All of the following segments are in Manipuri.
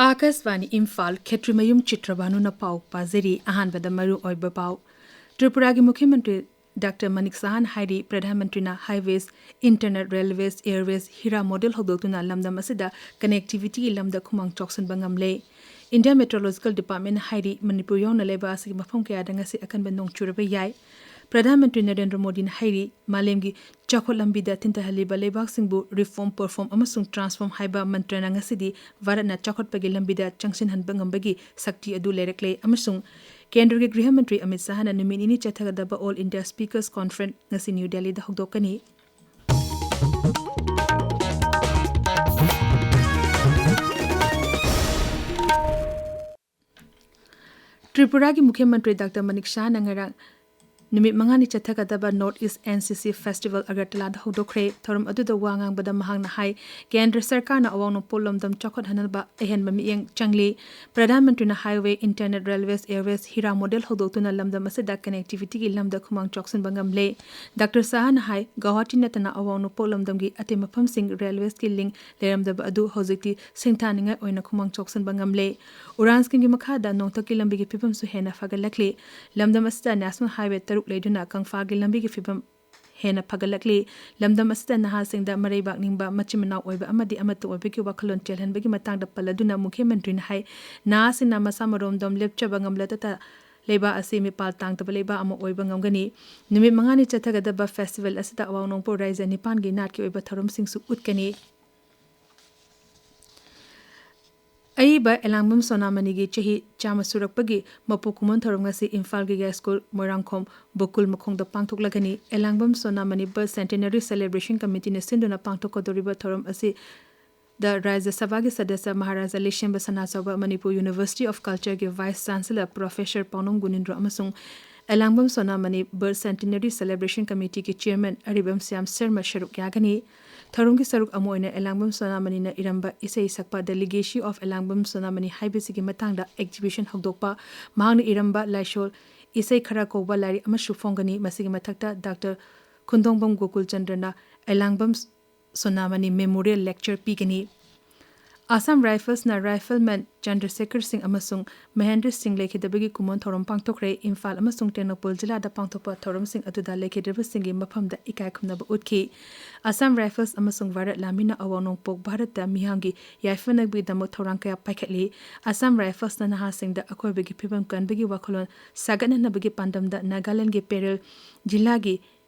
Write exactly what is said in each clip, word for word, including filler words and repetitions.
ꯑꯥꯀꯥꯁꯕꯥꯅꯤ ꯏꯝꯐꯥꯜ, ꯈꯦꯇ꯭ꯔꯤꯃꯌꯨꯝ ꯆꯤꯇ꯭ꯔꯕꯥꯅꯨꯅ ꯄꯥꯎ ꯄꯥꯖꯔꯤ꯫ ꯑꯍꯥꯟꯕꯗ ꯃꯔꯨ ꯑꯣꯏꯕ ꯄꯥꯎ꯫ ꯇ꯭ꯔꯤꯄꯨꯔꯥꯒꯤ ꯃꯨꯈ꯭ꯌ ꯃꯟꯇ꯭ꯔꯤ ꯗꯥꯛꯇꯔ ꯃꯅꯤꯛ ꯁꯍꯥꯅ ꯍꯥꯏꯔꯤ, ꯄ꯭ꯔꯙꯥꯟ ꯃꯟꯇ꯭ꯔꯤꯅ highways, internet, railways, airways, ꯍꯤꯔꯥ model ꯍꯧꯗꯣꯛꯇꯨꯅ ꯂꯝꯗꯝ ꯑꯁꯤꯗ connectivityꯒꯤ ꯂꯝꯗ ꯈꯨꯃꯥꯡ ꯆꯥꯎꯁꯤꯟꯕ ꯉꯝꯂꯦ꯫ India Meteorological Departmentꯅ ꯍꯥꯏꯔꯤ, ꯃꯅꯤꯄꯨꯔ ꯌꯥꯎꯅ ꯂꯩꯕꯥꯛ ꯑꯁꯤꯒꯤ ꯃꯐꯝ ꯀꯌꯥꯗ ꯉꯁꯤ ꯑꯀꯟꯕ ꯅꯣꯡ ꯆꯨꯔꯕ ꯌꯥꯏ꯫ ꯄ꯭ꯔꯙꯥꯟ ꯃꯟꯇ꯭ꯔꯤ ꯅꯔꯦꯟꯗ꯭ꯔ ꯃꯣꯗꯤꯅ ꯍꯥꯏꯔꯤ, ꯃꯥꯂꯦꯝꯒꯤ ꯆꯥꯎꯈꯠ ꯂꯝꯕꯤꯗ ꯊꯤꯟꯊꯍꯜꯂꯤꯕ ꯂꯩꯕꯥꯛꯁꯤꯡꯕꯨ reform, perform ꯑꯃꯁꯨꯡ transform ꯍꯥꯏꯕ ꯃꯟꯇ꯭ꯔꯅ ꯉꯁꯤꯗꯤ ꯚꯥꯔꯠꯅ ꯆꯥꯎꯈꯠꯄꯒꯤ ꯂꯝꯕꯤꯗ ꯆꯪꯁꯤꯟꯍꯟꯕ ꯉꯝꯕꯒꯤ ꯁꯛꯇꯤ ꯑꯗꯨ ꯂꯩꯔꯛꯂꯦ ꯑꯃꯁꯨꯡ ꯀꯦꯟꯗ꯭ꯔꯒꯤ ꯒ꯭ꯔꯤꯍ ꯃꯟꯇ꯭ꯔꯤ ꯑꯃꯤꯠ ꯁꯍꯥꯅ ꯅꯨꯃꯤꯠ ꯅꯤꯅꯤ ꯆꯠꯊꯒꯗꯕ All India Speakers Conference ꯉꯁꯤ ꯅ꯭ꯌꯨ ꯗꯦꯜꯂꯤꯗ ꯍꯧꯗꯣꯛꯀꯅꯤ꯫ ꯇ꯭ꯔꯤꯄꯨꯔꯥꯒꯤ ꯃꯨꯈ꯭ꯌ ꯃꯟꯇ꯭ꯔꯤ ꯗꯥꯛꯇꯔ ꯃꯅꯤꯛ ꯁꯍꯥꯅ ꯉꯔꯥꯡ ꯅꯨꯃꯤꯠ ꯃꯉꯥꯅꯤ ꯆꯠꯊꯒꯗꯕ North East NCC Festival ꯑꯒꯔꯇꯂꯥꯗ ꯍꯧꯗꯣꯛꯈ꯭ꯔꯦ꯫ ꯊꯧꯔꯝ ꯑꯗꯨꯗ ꯋꯥ ꯉꯥꯡꯕꯗ ꯃꯍꯥꯛꯅ ꯍꯥꯏ, ꯀꯦꯟꯗ꯭ꯔ ꯁꯔꯀꯥꯔꯅ ꯑꯋꯥꯡ ꯅꯣꯡꯄꯣꯛ ꯂꯝꯗꯝ ꯆꯥꯎꯈꯠꯍꯟꯅꯕ ꯑꯍꯦꯟꯕ ꯃꯤꯠꯌꯦꯡ ꯆꯪꯂꯤ꯫ ꯄ꯭ꯔꯙꯥꯟ ꯃꯟꯇ꯭ꯔꯤꯅ highway, internet, railways, airways, ꯍꯤꯔꯥ model ꯍꯧꯗꯣꯛꯇꯨꯅ ꯂꯝꯗꯝ ꯑꯁꯤꯗ connectivityꯒꯤ ꯂꯝꯗ ꯈꯨꯃꯥꯡ ꯆꯥꯎꯁꯤꯟꯕ ꯉꯝꯂꯦ꯫ ꯗꯥꯛꯇꯔ ꯁꯍꯥꯅ ꯍꯥꯏ, ꯒꯧꯍꯥꯇꯤ ꯅꯠꯇꯅ ꯑꯋꯥꯡ ꯅꯣꯡꯄꯣꯛ ꯂꯝꯗꯝꯒꯤ ꯑꯇꯩ ꯃꯐꯝꯁꯤꯡ railwaysꯀꯤ link ꯂꯩꯔꯝꯗꯕ ꯑꯗꯨ ꯍꯧꯖꯤꯛꯇꯤ ꯁꯤꯡꯊꯥꯅꯤꯡꯉꯥꯏ ꯑꯣꯏꯅ ꯈꯨꯃꯥꯡ ꯆꯥꯎꯁꯤꯟꯕ ꯉꯝꯂꯦ꯫ ꯎꯔꯥꯟ schemeꯒꯤ ꯃꯈꯥꯗ ꯅꯣꯡꯊꯛꯀꯤ ꯂꯝꯕꯤꯒꯤ ꯐꯤꯕꯝꯁꯨ ꯍꯦꯟꯅ ꯐꯒꯠꯂꯛꯂꯤ꯫ ꯂꯝꯗꯝ ꯑꯁꯤꯗ National Highway ꯇꯔꯨꯛ ꯂꯩꯗꯨꯅ ꯀꯪꯐꯥꯜꯒꯤ ꯂꯝꯕꯤꯒꯤ ꯐꯤꯕꯝ ꯍꯦꯟꯅ ꯐꯒꯠꯂꯛꯂꯤ꯫ ꯂꯝꯗꯝ ꯑꯁꯤꯗ ꯅꯍꯥꯁꯤꯡꯗ ꯃꯔꯩꯕꯥꯛ ꯅꯤꯡꯕ, ꯃꯆꯤꯟ ꯃꯅꯥꯎ ꯑꯣꯏꯕ ꯑꯃꯗꯤ ꯑꯃꯠꯇ ꯑꯣꯏꯕꯒꯤ ꯋꯥꯈꯜꯂꯣꯟ ꯆꯦꯜꯍꯟꯕꯒꯤ ꯃꯇꯥꯡꯗ ꯄꯜꯂꯗꯨꯅ ꯃꯨꯈ꯭ꯌ ꯃꯟꯇ꯭ꯔꯤꯅ ꯍꯥꯏ, ꯅꯍꯥꯁꯤꯡꯅ ꯃꯁꯥ ꯃꯔꯣꯝꯗꯣꯝ ꯂꯦꯞꯆꯕ ꯉꯝꯂꯗꯇ ꯂꯩꯕꯥꯛ ꯑꯁꯤ ꯃꯤꯄꯥꯜ ꯇꯥꯡꯗꯕ ꯂꯩꯕꯥꯛ ꯑꯃ ꯑꯣꯏꯕ ꯉꯝꯒꯅꯤ꯫ ꯅꯨꯃꯤꯠ ꯃꯉꯥꯅꯤ ꯆꯠꯊꯒꯗꯕ festival ꯑꯁꯤꯗ ꯑꯋꯥꯡ ꯅꯣꯡꯄꯣꯛ ꯔꯥꯏꯖ꯭ꯌ ꯅꯤꯄꯥꯟꯒꯤ ꯅꯥꯠꯀꯤ ꯑꯣꯏꯕ ꯊꯧꯔꯝꯁꯤꯡꯁꯨ ꯎꯠꯀꯅꯤ꯫ ꯑꯏꯕ ꯑꯦꯂꯥꯡꯕꯝ ꯁꯣꯅꯥꯃꯅꯤꯒꯤ ꯆꯍꯤ ꯆꯥꯝꯃ ꯁꯨꯔꯛꯄꯒꯤ ꯃꯄꯣꯛ ꯀꯨꯝꯑꯣꯟ ꯊꯧꯔꯝ ꯉꯁꯤ ꯏꯝꯐꯥꯜꯒꯤ ꯌꯥꯏꯁ꯭ꯀꯨꯜ ꯃꯣꯏꯔꯥꯡꯈꯣꯝ ꯕꯣꯀꯨꯜ ꯃꯈꯣꯡꯗ ꯄꯥꯡꯊꯣꯛꯂꯒꯅꯤ꯫ ꯑꯦꯂꯥꯡꯕꯝ ꯁꯣꯅꯥꯃꯅꯤ Birth Centenary Celebration Committeeꯅ ꯁꯤꯟꯗꯨꯅ ꯄꯥꯡꯊꯣꯛꯀꯗꯧꯔꯤꯕ ꯊꯧꯔꯝ ꯑꯁꯤꯗ ꯔꯥꯖ꯭ꯌ ꯁꯚꯥꯒꯤ ꯁꯗꯁ꯭ꯌ ꯃꯍꯥꯔꯥꯖꯥ ꯂꯩꯁꯦꯝꯕ ꯁꯅꯥꯖꯥꯎꯕ Manipur University of Cultureꯒꯤ Vice Chancellor Professor ꯄꯥꯎꯅꯝ ꯒꯨꯅꯤꯟꯗ꯭ꯔꯣ ꯑꯃꯁꯨꯡ ꯑꯦꯂꯥꯡꯕꯝ ꯁꯣꯅꯥꯃꯅꯤ Birth Centenary Celebration Committeeꯒꯤ Chairman ꯑꯔꯤꯕꯝ ꯁ꯭ꯌꯥꯝ ꯁꯔꯃ ꯁꯔꯨꯛ ꯌꯥꯒꯅꯤ꯫ ꯊꯧꯔꯝꯒꯤ ꯁꯔꯨꯛ ꯑꯃ ꯑꯣꯏꯅ ꯑꯦꯂꯥꯡꯕꯝ ꯁꯣꯅꯥꯃꯅꯤꯅ ꯏꯔꯝꯕ ꯏꯁꯩ ꯁꯛꯄ The Legacy of ꯑꯦꯂꯥꯡꯕꯝ ꯁꯣꯅꯥꯃꯅꯤ ꯍꯥꯏꯕꯁꯤꯒꯤ ꯃꯇꯥꯡꯗ exhibition ꯍꯧꯗꯣꯛꯄ, ꯃꯍꯥꯛꯅ ꯏꯔꯝꯕ ꯂꯥꯏꯁꯣꯜ ꯏꯁꯩ ꯈꯔ ꯀꯧꯕ ꯂꯥꯏꯔꯤꯛ ꯑꯃꯁꯨ ꯐꯣꯡꯒꯅꯤ꯫ ꯃꯁꯤꯒꯤ ꯃꯊꯛꯇ ꯗꯥꯛꯇꯔ ꯈꯨꯟꯗꯣꯡꯕꯝ ꯒꯣꯀꯨꯜ ꯆꯟꯗ꯭ꯔꯅ ꯑꯦꯂꯥꯡꯕꯝ ꯁꯣꯅꯥꯃꯅꯤ Memorial Lecture ꯄꯤꯒꯅꯤ꯫ ꯑꯁꯥꯝ ꯔꯥꯏꯐꯜꯁꯅ ꯔꯥꯏꯐꯜꯃꯦꯟ ꯆꯟꯗ꯭ꯔꯁꯦꯈꯔ ꯁꯤꯡ ꯑꯃꯁꯨꯡ ꯃꯍꯦꯟꯗ꯭ꯔ ꯁꯤꯡ ꯂꯩꯈꯤꯗꯕꯒꯤ ꯀꯨꯝꯑꯣꯟ ꯊꯧꯔꯝ ꯄꯥꯡꯊꯣꯛꯈ꯭ꯔꯦ꯫ ꯏꯝꯐꯥꯜ ꯑꯃꯁꯨꯡ ꯇꯦꯡꯅꯧꯄꯜ ꯖꯤꯂꯥꯗ ꯄꯥꯡꯊꯣꯛꯄ ꯊꯧꯔꯝꯁꯤꯡ ꯑꯗꯨꯗ ꯂꯩꯈꯤꯗ꯭ꯔꯕꯁꯤꯡꯒꯤ ꯃꯐꯝꯗ ꯏꯀꯥꯏ ꯈꯨꯝꯅꯕ ꯎꯠꯈꯤ꯫ ꯑꯁꯥꯝ ꯔꯥꯏꯐꯜꯁ ꯑꯃꯁꯨꯡ ꯚꯥꯔꯠ ꯂꯥꯟꯃꯤꯅ ꯑꯋꯥꯡ ꯅꯣꯡꯄꯣꯛ ꯚꯥꯔꯠꯇ ꯃꯤꯌꯥꯝꯒꯤ ꯌꯥꯏꯐꯅꯕꯒꯤꯗꯃꯛ ꯊꯧꯔꯥꯡ ꯀꯌꯥ ꯄꯥꯏꯈꯠꯂꯤ꯫ ꯑꯁꯥꯝ ꯔꯥꯏꯐꯜꯁꯅ ꯅꯍꯥꯁꯤꯡꯗ ꯑꯀꯣꯏꯕꯒꯤ ꯐꯤꯕꯝ ꯀꯟꯕꯒꯤ ꯋꯥꯈꯜꯂꯣꯟ ꯁꯥꯒꯠꯅꯅꯕꯒꯤ ꯄꯥꯟꯗꯝꯗ ꯅꯥꯒꯥꯂꯦꯟꯗꯒꯤ ꯄꯦꯔꯦꯜ ꯖꯤꯂꯥꯒꯤ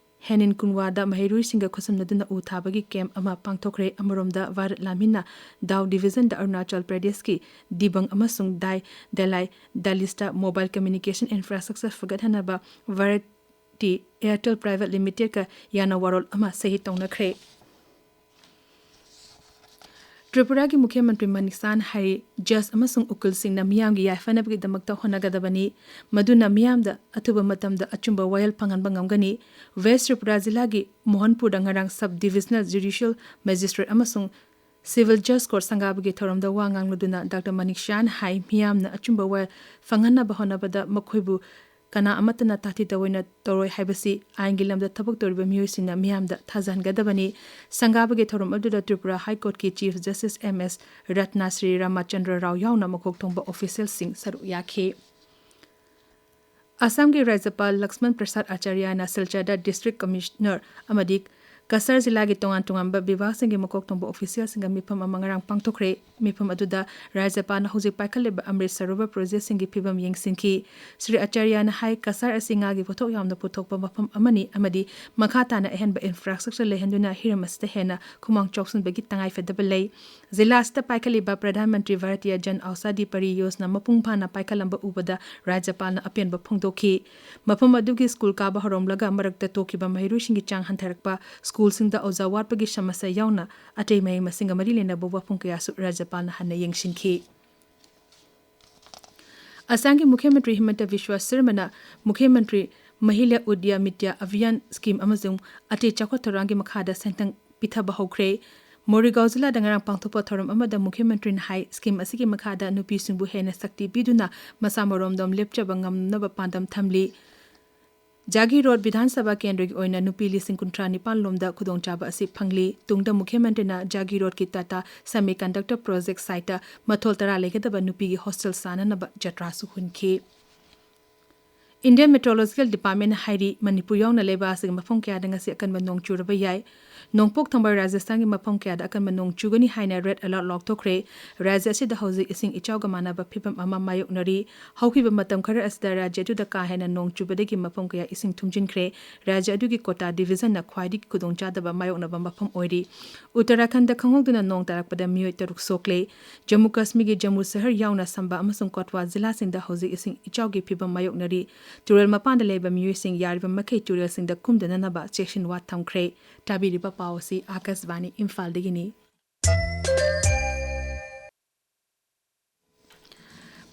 ꯍꯦꯅꯤꯟ ꯀꯨꯟꯋꯥꯗ ꯃꯍꯩꯔꯣꯏꯁꯤꯡꯒ ꯈꯨꯠꯁꯝꯅꯗꯨꯅ ꯎ ꯊꯥꯕꯒꯤ ꯀꯦꯝꯞ ꯑꯃ ꯄꯥꯡꯊꯣꯛꯈ꯭ꯔꯦ꯫ ꯑꯃꯔꯣꯝꯗ, ꯚꯥꯔꯠ ꯂꯥꯟꯃꯤꯅ ꯗꯥꯎ ꯗꯤꯕꯤꯖꯟꯗ ꯑꯔꯨꯅꯥꯆꯜ ꯄ꯭ꯔꯗꯦꯁꯀꯤ ꯗꯤꯕꯪ ꯑꯃꯁꯨꯡ ꯗꯥꯏ ꯗꯦꯂꯥꯏ ꯗꯥꯂꯤꯁꯇ ꯃꯣꯕꯥꯏꯜ ꯀꯝꯃ꯭ꯌꯨꯅꯤꯀꯦꯁꯟ ꯏꯟꯐ꯭ꯔꯥꯁ꯭ꯇ꯭ꯔꯛꯆꯔ ꯐꯒꯠꯍꯟꯅꯕ ꯚꯥꯔꯠꯇꯤ ꯑꯦꯌꯔꯇꯦꯜ ꯄ꯭ꯔꯥꯏꯚꯦꯠ ꯂꯤꯃꯤꯇꯦꯗꯀ ꯌꯥꯅꯋꯥꯔꯣꯜ ꯑꯃ ꯁꯍꯤ ꯇꯧꯅꯈ꯭ꯔꯦ꯫ ꯇ꯭ꯔꯤꯄꯨꯔꯥꯒꯤ ꯃꯨꯈ꯭ꯌ ꯃꯟꯇ꯭ꯔꯤ ꯃꯅꯤꯛ ꯁꯍꯥꯅ ꯍꯥꯏꯔꯤ, ꯖꯖ ꯑꯃꯁꯨꯡ ꯎꯀꯤꯜꯁꯤꯡꯅ ꯃꯤꯌꯥꯝꯒꯤ ꯌꯥꯏꯐꯅꯕꯒꯤꯗꯃꯛꯇ ꯍꯣꯠꯅꯒꯗꯕꯅꯤ꯫ ꯃꯗꯨꯅ ꯃꯤꯌꯥꯝꯗ ꯑꯊꯨꯕ ꯃꯇꯝꯗ ꯑꯆꯨꯝꯕ ꯋꯥꯌꯦꯜ ꯐꯪꯍꯟꯕ ꯉꯝꯒꯅꯤ꯫ ꯋꯦꯁ ꯇ꯭ꯔꯤꯄꯨꯔꯥ ꯖꯤꯂꯥꯒꯤ ꯃꯣꯍꯟꯄꯨꯔꯗ ꯉꯔꯥꯡ ꯁꯕ ꯗꯤꯕꯤꯖꯅꯦꯜ ꯖꯨꯗꯤꯁꯤꯌꯦꯜ ꯃꯦꯖꯤꯁꯇ꯭ꯔꯦꯠ ꯑꯃꯁꯨꯡ ꯁꯤꯚꯤꯜ ꯖꯖ ꯀꯣꯔꯠ ꯁꯪꯒꯥꯕꯒꯤ ꯊꯧꯔꯝꯗ ꯋꯥ ꯉꯥꯡꯂꯗꯨꯅ ꯗꯥꯛꯇꯔ ꯃꯅꯤꯛ ꯁꯍꯥꯅ ꯍꯥꯏ, ꯃꯤꯌꯥꯝꯅ ꯑꯆꯨꯝꯕ ꯋꯥꯌꯦꯜ ꯐꯪꯍꯟꯅꯕ ꯍꯣꯠꯅꯕꯗ ꯃꯈꯣꯏꯕꯨ ꯀꯅꯥ ꯑꯃꯠꯇꯅ ꯇꯥꯊꯤ ꯇꯥꯑꯣꯏꯅ ꯇꯧꯔꯣꯏ ꯍꯥꯏꯕꯁꯤ ꯑꯥꯏꯟꯒꯤ ꯂꯝꯗ ꯊꯕꯛ ꯇꯧꯔꯤꯕ ꯃꯤꯑꯣꯏꯁꯤꯡꯅ ꯃꯤꯌꯥꯝꯗ ꯊꯥꯖꯍꯟꯒꯗꯕꯅꯤ꯫ ꯁꯪꯒꯥꯕꯒꯤ ꯊꯧꯔꯝ ꯑꯗꯨꯗ ꯇ꯭ꯔꯤꯄꯨꯔꯥ ꯍꯥꯏ ꯀꯣꯔꯠꯀꯤ ꯆꯤꯐ ꯖꯁꯇꯤꯁ ꯑꯦꯝ ꯑꯦꯁ ꯔꯠꯅꯥ ꯁ꯭ꯔꯤ ꯔꯥꯃꯥꯆꯟꯗ꯭ꯔ ꯔꯥꯎ ꯌꯥꯎꯅ ꯃꯀꯣꯛ ꯊꯣꯡꯕ ꯑꯣꯐꯤꯁꯤꯌꯦꯜꯁꯤꯡ ꯁꯔꯨꯛ ꯌꯥꯈꯤ꯫ ꯑꯁꯥꯝꯒꯤ ꯔꯥꯖ꯭ꯌꯄꯥꯜ ꯂꯛꯁꯃꯟ ꯄ꯭ꯔꯁꯥꯗ ꯑꯥꯆꯥꯔꯌꯅ ꯁꯤꯜꯆꯔꯗ ꯗꯤꯁꯇ꯭ꯔꯤꯛ ꯀꯃꯤꯁꯅꯔ ꯑꯃꯗꯤ ꯀꯁꯥꯔ ꯖꯤꯂꯥꯒꯤ ꯇꯣꯉꯥꯟ ꯇꯣꯉꯥꯟꯕ ꯕꯤꯚꯥꯒꯁꯤꯡꯒꯤ ꯃꯀꯣꯛ ꯊꯣꯡꯕ ꯑꯣꯐꯤꯁꯤꯌꯦꯜꯁꯤꯡꯒ ꯃꯤꯐꯝ ꯑꯃ ꯉꯔꯥꯡ ꯄꯥꯡꯊꯣꯛꯈ꯭ꯔꯦ꯫ ꯃꯤꯐꯝ ꯑꯗꯨꯗ ꯔꯥꯖ꯭ꯌꯄꯥꯜꯅ ꯍꯧꯖꯤꯛ ꯄꯥꯏꯈꯠꯂꯤꯕ ꯑꯃ꯭ꯔꯤꯠ ꯁꯔꯣꯚꯔ ꯄ꯭ꯔꯣꯖꯦꯛꯁꯤꯡꯒꯤ ꯐꯤꯕꯝ ꯌꯦꯡꯁꯤꯟꯈꯤ꯫ ꯁ꯭ꯔꯤ ꯑꯥꯆꯥꯔꯌꯅ ꯍꯥꯏ, ꯀꯁꯥꯔ ꯑꯁꯤ ꯉꯥꯒꯤ ꯄꯣꯠꯊꯣꯛ ꯌꯥꯝꯅ ꯄꯨꯊꯣꯛꯄ ꯃꯐꯝ ꯑꯃꯅꯤ ꯑꯃꯗꯤ ꯃꯈꯥ ꯇꯥꯅ ꯑꯍꯦꯟꯕ ꯏꯟꯐ꯭ꯔꯥꯁ꯭ꯇ꯭ꯔꯛꯆꯔ ꯂꯩꯍꯟꯗꯨꯅ ꯍꯤꯔꯝ ꯑꯁꯤꯗ ꯍꯦꯟꯅ ꯈꯨꯃꯥꯡ ꯆꯥꯎꯁꯤꯟꯕꯒꯤ ꯇꯉꯥꯏꯐꯗꯕ ꯂꯩ꯫ ꯖꯤꯂꯥ ꯑꯁꯤꯗ ꯄꯥꯏꯈꯠꯂꯤꯕ ꯄ꯭ꯔꯙꯥꯟ ꯃꯟꯇ꯭ꯔꯤ ꯚꯥꯔꯇꯤꯌ ꯖꯟ ꯑꯧꯁꯥꯙꯤ ꯄꯔꯤꯌꯣꯖꯅꯥ ꯃꯄꯨꯡ ꯐꯥꯅ ꯄꯥꯏꯈꯠꯂꯝꯕ ꯎꯕꯗ ꯔꯥꯖ꯭ꯌꯄꯥꯜꯅ ꯑꯄꯦꯟꯕ ꯐꯣꯡꯗꯣꯛꯈꯤ꯫ ꯃꯐꯝ ꯑꯗꯨꯒꯤ ꯁ꯭ꯀꯨꯜ ꯀꯥꯕ ꯍꯧꯔꯝꯂꯒ ꯃꯔꯛꯇ ꯇꯣꯛꯈꯤꯕ ꯃꯍꯩꯔꯣꯏꯁꯤꯡꯒꯤ ꯆꯥꯡ ꯍꯟꯊꯔꯛꯄ, ꯁ꯭ꯀꯨꯜꯁꯤꯡꯗ ꯑꯣꯖꯥ ꯋꯥꯠꯄꯒꯤ ꯁꯃꯁ꯭ꯌꯥ ꯌꯥꯎꯅ ꯑꯇꯩ ꯃꯍꯩ ꯃꯁꯤꯡꯒ ꯃꯔꯤ ꯂꯩꯅꯕ ꯋꯥꯐꯝ ꯀꯌꯥꯁꯨ ꯔꯥꯖ꯭ꯌꯄꯥꯜꯅ ꯍꯟꯅ ꯌꯦꯡꯁꯤꯟꯈꯤ꯫ ꯑꯁꯥꯝꯒꯤ ꯃꯨꯈ꯭ꯌ ꯃꯟꯇ꯭ꯔꯤ ꯍꯤꯃꯟꯇ ꯕꯤꯁ꯭ꯋ ꯁꯔꯃꯅ ꯃꯨꯈ꯭ꯌ ꯃꯟꯇ꯭ꯔꯤ ꯃꯍꯤꯂꯥ ꯎꯗ꯭ꯌꯃꯤꯇ꯭ꯌ ꯑꯚꯤꯌꯥꯟ ꯁ꯭ꯀꯤꯝ ꯑꯃꯁꯨꯡ ꯑꯇꯩ ꯆꯥꯎꯈꯠ ꯊꯧꯔꯥꯡꯒꯤ ꯃꯈꯥꯗ ꯁꯦꯟꯊꯪ ꯄꯤꯊꯕ ꯍꯧꯈ꯭ꯔꯦ꯫ ꯃꯣꯔꯤꯒꯥꯎ ꯖꯤꯂꯥꯗ ꯉꯔꯥꯡ ꯄꯥꯡꯊꯣꯛꯄ ꯊꯧꯔꯝ ꯑꯃꯗ ꯃꯨꯈ꯭ꯌ ꯃꯟꯇ꯭ꯔꯤꯅ ꯍꯥꯏ, ꯁ꯭ꯀꯤꯝ ꯑꯁꯤꯒꯤ ꯃꯈꯥꯗ ꯅꯨꯄꯤꯁꯤꯡꯕꯨ ꯍꯦꯟꯅ ꯁꯛꯇꯤ ꯄꯤꯗꯨꯅ ꯃꯁꯥ ꯃꯔꯣꯝꯗꯣꯝ ꯂꯦꯞꯆꯕ ꯉꯝꯅꯕ ꯄꯥꯟꯗꯝ ꯊꯝꯂꯤ꯫ ꯖꯥꯒꯤꯔꯣꯗ ꯕꯤꯙꯥꯟ ꯁꯚꯥ ꯀꯦꯟꯗ꯭ꯔꯒꯤ ꯑꯣꯏꯅ ꯅꯨꯄꯤ ꯂꯤꯁꯤꯡ ꯀꯨꯟꯊ꯭ꯔꯥ ꯅꯤꯄꯥꯟ ꯂꯣꯝꯗ ꯈꯨꯗꯣꯡꯆꯥꯕ ꯑꯁꯤ ꯐꯪꯂꯤ꯫ ꯇꯨꯡꯗ ꯃꯨꯈ꯭ꯌ ꯃꯟꯇ꯭ꯔꯤꯅ ꯖꯥꯒꯤꯔꯣꯗꯀꯤ ꯇꯥꯇꯥ ꯁꯦꯃꯤꯀꯟꯗꯛꯇꯔ ꯄ꯭ꯔꯣꯖꯦꯛ ꯁꯥꯏꯠꯇ ꯃꯊꯣꯜ ꯇꯔꯥ ꯂꯩꯒꯗꯕ ꯅꯨꯄꯤꯒꯤ ꯍꯣꯁꯇꯦꯜ ꯁꯥꯅꯅꯕ ꯖꯇ꯭ꯔꯥꯁꯨ ꯍꯨꯟꯈꯤ꯫ Indian Meteorological Department ꯍꯥꯏꯔꯤ, ꯃꯅꯤꯄꯨꯔ ꯌꯥꯎꯅ ꯂꯩꯕꯥꯛ ꯑꯁꯤꯒꯤ ꯃꯐꯝ ꯀꯌꯥꯗ ꯉꯁꯤ ꯑꯀꯟꯕ ꯅꯣꯡ ꯆꯨꯔꯕ ꯌꯥꯏ꯫ ꯅꯣꯡꯄꯣꯛ ꯊꯪꯕ ꯔꯥꯖꯁꯊꯥꯟꯒꯤ ꯃꯐꯝ ꯀꯌꯥꯗ ꯑꯀꯟꯕ ꯅꯣꯡ ꯆꯨꯒꯅꯤ ꯍꯥꯏꯅ ꯔꯦꯗ ꯑꯦꯂꯔꯠ ꯂꯥꯎꯊꯣꯛꯈ꯭ꯔꯦ꯫ ꯔꯥꯖ꯭ꯌ ꯑꯁꯤꯗ ꯍꯧꯖꯤꯛ ꯏꯁꯤꯡ ꯏꯆꯥꯎꯒ ꯃꯥꯟꯅꯕ ꯐꯤꯕꯝ ꯑꯃ ꯃꯥꯌꯣꯛꯅꯔꯤ꯫ ꯍꯧꯈꯤꯕ ꯃꯇꯝ ꯈꯔ ꯑꯁꯤꯗ ꯔꯥꯖ꯭ꯌ ꯑꯗꯨꯗ ꯀꯥ ꯍꯦꯟꯅ ꯅꯣꯡ ꯆꯨꯕꯗꯒꯤ ꯃꯐꯝ ꯀꯌꯥ ꯏꯁꯤꯡ ꯊꯨꯝꯖꯤꯟꯈ꯭ꯔꯦ꯫ ꯔꯥꯖ꯭ꯌ ꯑꯗꯨꯒꯤ ꯀꯣꯇꯥ ꯗꯤꯚꯤꯖꯟꯅ ꯈ꯭ꯋꯥꯏꯗꯒꯤ ꯈꯨꯗꯣꯡꯆꯥꯗꯕ ꯃꯥꯌꯣꯛꯅꯕ ꯃꯐꯝ ꯑꯣꯏꯔꯤ꯫ ꯎꯠꯇꯔꯥꯈꯟꯗ ꯈꯪꯍꯧꯗꯅ ꯅꯣꯡ ꯇꯥꯔꯛꯄꯗ ꯃꯤꯑꯣꯏ ꯇꯔꯨꯛ ꯁꯣꯛꯂꯦ꯫ ꯖꯝꯃꯨ ꯀꯥꯁꯃꯤꯔꯒꯤ ꯖꯝꯃꯨ ꯁꯍꯔ ꯌꯥꯎꯅ ꯁꯝꯕꯥ ꯑꯃꯁꯨꯡ ꯀꯣꯠꯋꯥ ꯖꯤꯂꯥꯁꯤꯡꯗ ꯍꯧꯖꯤꯛ ꯏꯁꯤꯡ ꯏꯆꯥꯎꯒꯤ ꯐꯤꯕꯝ ꯃꯥꯌꯣꯛꯅꯔꯤ꯫ ꯇꯨꯔꯦꯜ ꯃꯄꯥꯟꯗ ꯂꯩꯕ ꯃꯤꯑꯣꯏꯁꯤꯡ ꯌꯥꯔꯤꯕ ꯃꯈꯩ ꯇꯨꯔꯦꯜꯁꯤꯡꯗ ꯀꯨꯝꯗꯅꯅꯕ ꯆꯦꯛꯁꯤꯟ ꯋꯥ ꯊꯝꯈ꯭ꯔꯦ꯫ ꯇꯥꯕꯤꯔꯤꯕ ꯄꯥꯎ ꯑꯁꯤ ꯑꯥꯀꯥꯁꯕꯥꯅꯤ ꯏꯝꯐꯥꯜꯗꯒꯤꯅꯤ꯫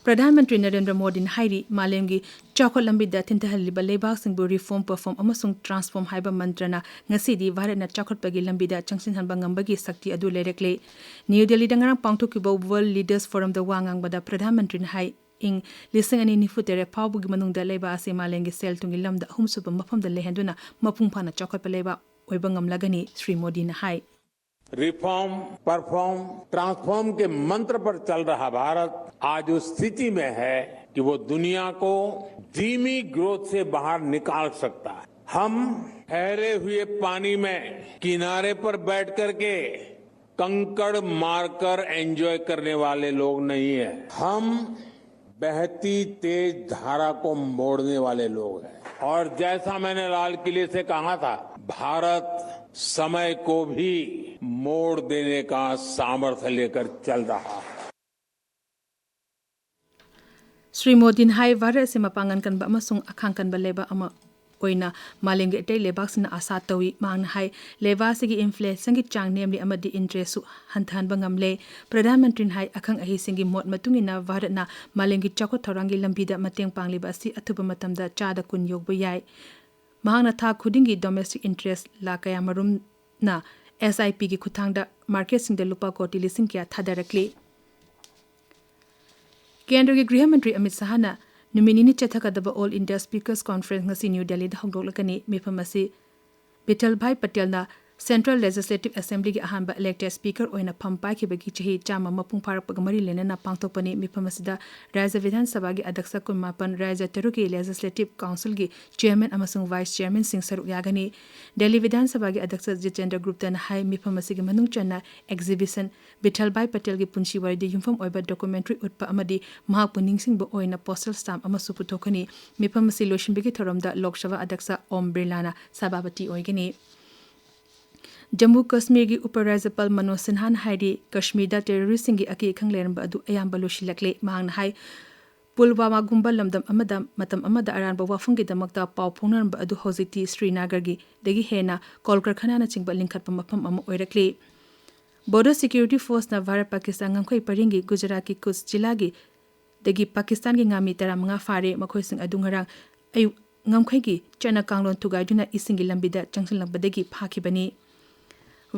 ꯄ꯭ꯔꯙꯥꯟ ꯃꯟꯇ꯭ꯔꯤ ꯅꯔꯦꯟꯗ꯭ꯔ ꯃꯣꯗꯤꯅ ꯍꯥꯏꯔꯤ, ꯃꯥꯂꯦꯝꯒꯤ ꯆꯥꯎꯈꯠ ꯂꯝꯕꯤꯗ ꯊꯤꯟꯊꯍꯜꯂꯤꯕ ꯂꯩꯕꯥꯛꯁꯤꯡꯕꯨ reform, perform ꯑꯃꯁꯨꯡ transform ꯍꯥꯏꯕ ꯃꯟꯇ꯭ꯔꯅ ꯉꯁꯤꯗꯤ ꯚꯥꯔꯠꯅ ꯆꯥꯎꯈꯠꯄꯒꯤ ꯂꯝꯕꯤꯗ ꯆꯪꯁꯤꯟꯍꯟꯕ ꯉꯝꯕꯒꯤ ꯁꯛꯇꯤ ꯑꯗꯨ ꯂꯩꯔꯛꯂꯦ꯫ ꯅ꯭ꯌꯨ ꯗꯦꯜꯂꯤꯗ ꯉꯔꯥꯡ ꯄꯥꯡꯊꯣꯛꯈꯤꯕ World Leaders Forumꯗ ꯋꯥ ꯉꯥꯡꯕꯗ ꯄ꯭ꯔꯙꯥꯟ ꯃꯟꯇ꯭ꯔꯤꯅ ꯍꯥꯏ, ꯏꯪ ꯂꯤꯁꯤꯡ ꯑꯅꯤ ꯅꯤꯐꯨ ꯇꯔꯦꯠ ꯐꯥꯎꯕꯒꯤ ꯃꯅꯨꯡꯗ ꯂꯩꯕꯥꯛ ꯑꯁꯤ ꯃꯥꯂꯦꯝꯒꯤ ꯁꯦꯜ ꯊꯨꯝꯒꯤ ꯂꯝꯗ ꯑꯍꯨꯝꯁꯨꯕ ꯃꯐꯝꯗ ꯂꯩꯍꯟꯗꯨꯅ ꯃꯄꯨꯡ ꯐꯥꯅ ꯆꯥꯎꯈꯠꯄ ꯂꯩꯕꯥꯛ ꯑꯣꯏꯕ ꯉꯝꯂꯒꯅꯤ, ꯁ꯭ꯔꯤ ꯃꯣꯗꯤꯅ ꯍꯥꯏ꯫ Reform, perform, transform के मंत्र पर चल रहा भारत आज उस स्थिति में है कि वो दुनिया को धीमी ग्रोथ से बाहर निकाल सकता है। हम ठहरे हुए पानी में किनारे पर बैठ करके कंकड़ मारकर एंजॉय करने वाले लोग नहीं है। हम बहती तेज धारा को मोड़ने वाले लोग हैं। और जैसा मैंने लाल किले से कहा था, भारत समय को भी मोड़ देने का सामर्थ्य लेकर चल रहा है। ꯁ꯭ꯔꯤ ꯃꯣꯗꯤꯅ ꯍꯥꯏ, ꯚꯥꯔꯠ ꯑꯁꯤ ꯃꯄꯥꯡꯒꯜ ꯀꯟꯕ ꯑꯃꯁꯨꯡ ꯑꯈꯥꯡ ꯀꯟꯕ ꯂꯩꯕꯥꯛ ꯑꯃ ꯑꯣꯏꯅ ꯃꯥꯂꯦꯝꯒꯤ ꯑꯇꯩ ꯂꯩꯕꯥꯛꯁꯤꯡꯅ ꯑꯥꯁꯥ ꯇꯧꯏ꯫ ꯃꯍꯥꯛꯅ ꯍꯥꯏ, ꯂꯩꯕꯥꯛ ꯑꯁꯤꯒꯤ inflationꯒꯤ ꯆꯥꯡ ꯅꯦꯝꯂꯤ ꯑꯃꯗꯤ interestꯁꯨ ꯍꯟꯊꯍꯟꯕ ꯉꯝꯂꯦ꯫ ꯄ꯭ꯔꯙꯥꯟ ꯃꯟꯇ꯭ꯔꯤꯅ ꯍꯥꯏ, ꯑꯈꯪ ꯑꯍꯩꯁꯤꯡꯒꯤ ꯃꯣꯠ ꯃꯇꯨꯡ ꯏꯟꯅ ꯚꯥꯔꯠꯅ ꯃꯥꯂꯦꯝꯒꯤ ꯆꯥꯎꯈꯠ ꯊꯧꯔꯥꯡꯒꯤ ꯂꯝꯕꯤꯗ ꯃꯇꯦꯡ ꯄꯥꯡꯂꯤꯕ ꯑꯁꯤ ꯑꯊꯨꯕ ꯃꯇꯝꯗ ꯆꯥꯗ ꯀꯨꯟ ꯌꯧꯕ ꯌꯥꯏ꯫ ꯃꯍꯥꯛꯅ ꯊꯥ ꯈꯨꯗꯤꯡꯒꯤ domestic interest ꯂꯥꯈ ꯀꯌꯥꯃꯔꯨꯝꯅ SIPꯒꯤ ꯈꯨꯠꯊꯥꯡꯗ marketꯁꯤꯡꯗ ꯂꯨꯄꯥ ꯀꯣꯇꯤ ꯂꯤꯁꯤꯡ ꯀꯌꯥ ꯊꯥꯗꯔꯛꯂꯤ꯫ ꯀꯦꯟꯗ꯭ꯔꯒꯤ ꯒ꯭ꯔꯤꯍ ꯃꯟꯇ꯭ꯔꯤ ꯑꯃꯤꯠ ꯁꯍꯥꯅ ꯅꯨꯃꯤꯠ ꯅꯤꯅꯤ ꯆꯠꯊꯒꯗꯕ All India Speakers Conference ꯉꯁꯤ ꯅ꯭ꯌꯨ ꯗꯦꯜꯂꯤꯗ ꯍꯧꯗꯣꯛꯂꯒꯅꯤ꯫ ꯃꯤꯐꯝ ꯑꯁꯤ ꯕꯤꯊꯜꯚꯥꯏ ꯄꯇꯦꯜꯅ Central Legislative Assemblyꯒꯤ ꯑꯍꯥꯟꯕ elected speaker ꯑꯣꯏꯅ ꯐꯝ ꯄꯥꯏꯈꯤꯕꯒꯤ ꯆꯍꯤ ꯆꯥꯝꯃ ꯃꯄꯨꯡ ꯐꯥꯔꯛꯄꯒ ꯃꯔꯤ ꯂꯩꯅꯅ ꯄꯥꯡꯊꯣꯛꯄꯅꯤ꯫ ꯃꯤꯐꯝ ꯑꯁꯤꯗ ꯔꯥꯖ꯭ꯌ ꯕꯤꯙꯥꯟ ꯁꯚꯥꯒꯤ ꯑꯗ꯭ꯌꯛꯁ ꯀꯨꯟꯃꯥꯄꯟ, ꯔꯥꯖ꯭ꯌ ꯇꯔꯨꯛꯀꯤ Legislative Councilꯒꯤ Chairman ꯑꯃꯁꯨꯡ Vice Chairmanꯁꯤꯡ ꯁꯔꯨꯛ ꯌꯥꯒꯅꯤ꯫ ꯗꯦꯜꯂꯤ ꯕꯤꯙꯥꯟ ꯁꯚꯥꯒꯤ ꯑꯗ꯭ꯌꯛꯁ ꯖꯤꯇꯦꯟꯗ꯭ꯔ ꯒꯨꯞꯇꯅ ꯍꯥꯏ, ꯃꯤꯐꯝ ꯑꯁꯤꯒꯤ ꯃꯅꯨꯡ ꯆꯟꯅ exhibition, ꯕꯤꯊꯜꯚꯥꯏ ꯄꯇꯦꯜꯒꯤ ꯄꯨꯟꯁꯤ ꯋꯥꯔꯤꯗ ꯌꯨꯝꯐꯝ ꯑꯣꯏꯕ documentary ꯎꯠꯄ ꯑꯃꯗꯤ ꯃꯍꯥꯛꯄꯨ ꯅꯤꯡꯁꯤꯡꯕ ꯑꯣꯏꯅ postal stamp ꯑꯃꯁꯨ ꯄꯨꯊꯣꯛꯀꯅꯤ꯫ ꯃꯤꯐꯝ ꯑꯁꯤ ꯂꯣꯏꯁꯤꯟꯕꯒꯤ ꯊꯧꯔꯝꯗ ꯂꯣꯛ ꯁꯚꯥ ꯑꯗ꯭ꯌꯛꯁ ꯑꯣꯝ ꯕꯤꯔꯂꯥꯅ ꯁꯚꯥꯄꯇꯤ ꯑꯣꯏꯒꯅꯤ꯫ ꯖꯝꯃꯨ ꯀꯁꯃꯤꯔꯒꯤ ꯎꯄ ꯔꯥꯖ꯭ꯌꯄꯥꯜ ꯃꯅꯣꯖ ꯁꯤꯟꯍꯥꯅ ꯍꯥꯏꯔꯤ, ꯀꯁꯃꯤꯔꯗ terroristꯁꯤꯡꯒꯤ ꯑꯀꯤ ꯑꯈꯪ ꯂꯩꯔꯝꯕ ꯑꯗꯨ ꯑꯌꯥꯝꯕ ꯂꯣꯏꯁꯤꯜꯂꯛꯂꯦ꯫ ꯃꯍꯥꯛꯅ ꯍꯥꯏ, ꯄꯨꯜꯋꯥꯃꯥꯒꯨꯝꯕ ꯂꯝꯗꯝ ꯑꯃꯗ ꯃꯇꯝ ꯑꯃꯗ ꯑꯔꯥꯟꯕ ꯋꯥꯐꯝꯒꯤꯗꯃꯛꯇ ꯄꯥꯎ ꯐꯥꯎꯅꯔꯝꯕ ꯑꯗꯨ ꯍꯧꯖꯤꯛꯇꯤ ꯁ꯭ꯔꯤꯅꯒꯔꯒꯤ ꯗꯒꯤ ꯍꯦꯟꯅ ꯀꯣꯜ ꯀꯔꯈꯥꯅꯥꯅꯆꯤꯡꯕ ꯂꯤꯡꯈꯠꯄ ꯃꯐꯝ ꯑꯃ ꯑꯣꯏꯔꯛꯂꯤ꯫ Border Security Forceꯅ ꯚꯥꯔꯠ ꯄꯥꯀꯤꯁꯇꯥꯟ ꯉꯝꯈꯩ ꯄꯔꯤꯡꯒꯤ ꯒꯨꯖꯔꯥꯠꯀꯤ ꯀꯨꯆ ꯖꯤꯂꯥꯒꯤ ꯗꯒꯤ ꯄꯥꯀꯤꯁꯇꯥꯟꯒꯤ ꯉꯥꯃꯤ ꯇꯔꯥꯃꯉꯥ ꯐꯥꯔꯦ꯫ ꯃꯈꯣꯏꯁꯤꯡ ꯑꯗꯨ ꯉꯔꯥꯡ ꯑꯌꯨꯛ ꯉꯝꯈꯩꯒꯤ ꯆꯠꯅ ꯀꯥꯡꯂꯣꯟ ꯊꯨꯒꯥꯏꯗꯨꯅ ꯏꯁꯤꯡꯒꯤ ꯂꯝꯕꯤꯗ ꯆꯪꯁꯤꯜꯂꯛꯄꯗꯒꯤ ꯐꯥꯈꯤꯕꯅꯤ꯫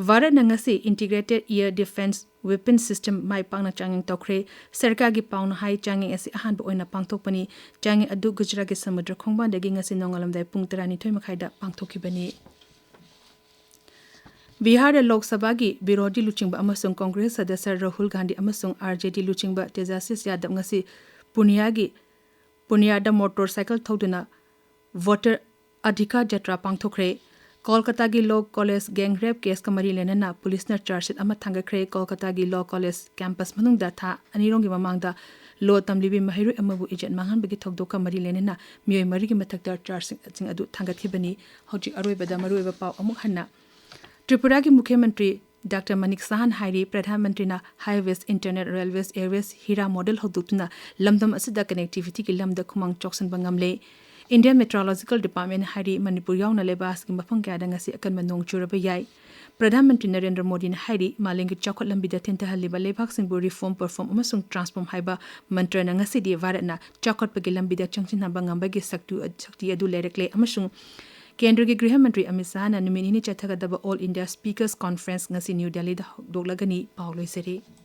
ꯚꯥꯔꯠꯅ ꯉꯁꯤ Integrated Air Defence Weapon System ꯃꯥꯏ ꯄꯥꯛꯅ ꯆꯥꯡꯌꯦꯡ ꯇꯧꯈ꯭ꯔꯦ꯫ ꯁꯔꯀꯥꯔꯒꯤ ꯄꯥꯎꯅ ꯍꯥꯏ, ꯆꯥꯡꯌꯦꯡ ꯑꯁꯤ ꯑꯍꯥꯟꯕ ꯑꯣꯏꯅ ꯄꯥꯡꯊꯣꯛꯄꯅꯤ꯫ ꯆꯥꯡꯌꯦꯡ ꯑꯗꯨ ꯒꯨꯖꯔꯥꯠꯀꯤ ꯁꯃꯨꯗ꯭ꯔ ꯈꯣꯡꯕꯥꯟꯗꯒꯤ ꯉꯁꯤ ꯅꯣꯡꯉꯥꯜꯂꯝꯗꯥꯏ ꯄꯨꯡ ꯇꯔꯥꯅꯤꯊꯣꯏ ꯃꯈꯥꯏꯗ ꯄꯥꯡꯊꯣꯛꯈꯤꯕꯅꯤ꯫ ꯕꯤꯍꯥꯔꯗ ꯂꯣꯛ ꯁꯚꯥꯒꯤ ꯕꯤꯔꯣꯙꯤ ꯂꯨꯆꯤꯡꯕ ꯑꯃꯁꯨꯡ ꯀꯣꯡꯒ꯭ꯔꯦꯁ ꯁꯗꯁ꯭ꯌ ꯔꯥꯍꯨꯜ ꯒꯥꯟꯙꯤ ꯑꯃꯁꯨꯡ RJD ꯂꯨꯆꯤꯡꯕ ꯇꯦꯖꯥꯁꯤꯁ ꯌꯥꯗꯕ ꯉꯁꯤ ꯄꯨꯅꯤꯌꯥꯒꯤ, ꯄꯨꯅꯤꯌꯥꯗ motorcycle ꯊꯧꯗꯨꯅ voter ꯑꯙꯤꯀꯥꯔ ꯖꯇ꯭ꯔꯥ ꯄꯥꯡꯊꯣꯛꯈ꯭ꯔꯦ꯫ ꯀꯣꯜꯀꯇꯥꯒꯤ Law College gang rape caseꯀ ꯃꯔꯤ ꯂꯩꯅꯅ ꯄꯨꯂꯤꯁꯅ charge sheet ꯑꯃ ꯊꯥꯡꯒꯠꯈ꯭ꯔꯦ꯫ ꯀꯣꯜꯀꯇꯥꯒꯤ Law College campus ꯃꯅꯨꯡꯗ ꯊꯥ ꯑꯅꯤꯔꯣꯝꯒꯤ ꯃꯃꯥꯡꯗ law ꯇꯝꯂꯤꯕꯤ ꯃꯍꯩꯔꯣꯏ ꯑꯃꯕꯨ ꯏꯖꯠ ꯃꯥꯡꯍꯟꯕꯒꯤ ꯊꯧꯗꯣꯛꯀ ꯃꯔꯤ ꯂꯩꯅꯅ ꯃꯤꯑꯣꯏ ꯃꯔꯤꯒꯤ ꯃꯊꯛꯇ charge sheetꯁꯤꯡ ꯑꯗꯨ ꯊꯥꯡꯒꯠꯈꯤꯕꯅꯤ꯫ ꯍꯧꯖꯤꯛ ꯑꯔꯣꯏꯕꯗ ꯃꯔꯨꯑꯣꯏꯕ ꯄꯥꯎ ꯑꯃꯨꯛ ꯍꯟꯅ꯫ ꯇ꯭ꯔꯤꯄꯨꯔꯥꯒꯤ ꯃꯨꯈ꯭ꯌ ꯃꯟꯇ꯭ꯔꯤ ꯗꯥꯛꯇꯔ ꯃꯅꯤꯛ ꯁꯍꯥꯅ ꯍꯥꯏꯔꯤ, ꯄ꯭ꯔꯙꯥꯟ ꯃꯟꯇ꯭ꯔꯤꯅ highways, internet, railways, airways, ꯍꯤꯔꯥ model ꯍꯧꯗꯣꯛꯇꯨꯅ ꯂꯝꯗꯝ ꯑꯁꯤꯗ connectivityꯒꯤ ꯂꯝꯗ ꯈꯨꯃꯥꯡ ꯆꯥꯎꯁꯤꯟꯕ ꯉꯝꯂꯦ꯫ Indian Meteorological Department ꯍꯥꯏꯔꯤ, ꯃꯅꯤꯄꯨꯔ ꯌꯥꯎꯅ ꯂꯩꯕꯥꯛ ꯑꯁꯤꯒꯤ ꯃꯐꯝ ꯀꯌꯥꯗ ꯉꯁꯤ ꯑꯀꯟꯕ ꯅꯣꯡ ꯆꯨꯔꯕ ꯌꯥꯏ꯫ ꯄ꯭ꯔꯙꯥꯟ ꯃꯟꯇ꯭ꯔꯤ ꯅꯔꯦꯟꯗ꯭ꯔ ꯃꯣꯗꯤꯅ ꯍꯥꯏꯔꯤ, ꯃꯥꯂꯦꯝꯒꯤ ꯆꯥꯎꯈꯠ ꯂꯝꯕꯤꯗ ꯊꯦꯟꯊꯍꯜꯂꯤꯕ ꯂꯩꯕꯥꯛꯁꯤꯡꯕꯨ reform, perform ꯑꯃꯁꯨꯡ transform ꯍꯥꯏꯕ ꯃꯟꯇ꯭ꯔꯅ ꯉꯁꯤꯗꯤ ꯚꯥꯔꯠꯅ ꯆꯥꯎꯈꯠꯄꯒꯤ ꯂꯝꯕꯤꯗ ꯆꯪꯁꯤꯟꯍꯟꯕ ꯉꯝꯕꯒꯤ ꯁꯛꯇꯨ-, ꯁꯛꯇꯤ ꯑꯗꯨ ꯂꯩꯔꯛꯂꯦ ꯑꯃꯁꯨꯡ ꯀꯦꯟꯗ꯭ꯔꯒꯤ ꯒ꯭ꯔꯤꯍ ꯃꯟꯇ꯭ꯔꯤ ꯑꯃꯤꯠ ꯁꯍꯥꯅ ꯅꯨꯃꯤꯠ ꯅꯤꯅꯤ ꯆꯠꯊꯒꯗꯕ All India Speakers Conference ꯉꯁꯤ ꯅ꯭ꯌꯨ ꯗꯦꯜꯂꯤꯗ ꯍꯧꯗꯣꯛꯂꯒꯅꯤ꯫ ꯄꯥꯎ ꯂꯣꯏꯖꯔꯦ꯫